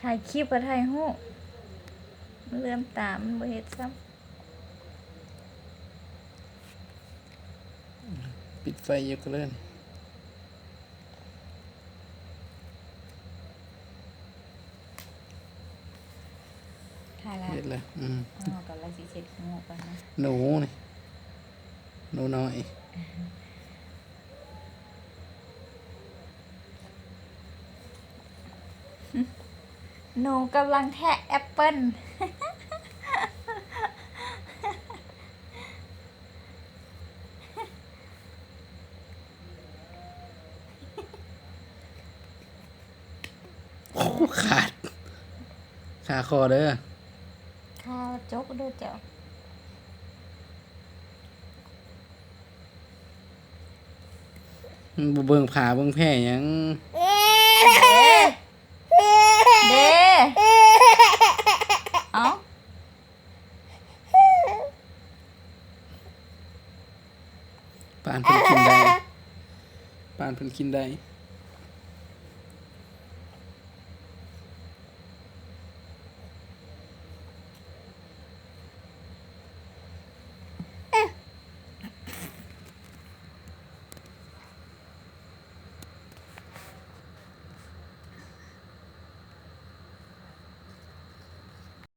ຖ່າຍຄລິບກັບຖ່າຍຮູບ ມັນເລື່ອມຕາ ມັນບໍ່ເຮັດຊ້ຳ. ປິດໄຟຢູ່ກໍເລີຍ. ຖ່າຍລະ ເຮັດແລ້ວ. ອືມ ເຮົາກຳລັງຊິເຊັດຮູບກ່ອນນະ. ໜູນີ້ ໜູນ້ອຍ ໜູກຳລັງແທະແອັບເປິ້ນ. ໂອ້ ຂາດ ຂາຄໍເດີ ຂາຈົກເດີເຈົ້າ. ມັນບໍ່ເບິ່ງຜາເບິ່ງແພ້ຫຍັງ ເດ້ ເດ້ ເອົ້າ. ປານເພິ່ນກິນໄດ້ ປານເພິ່ນກິນໄດ້.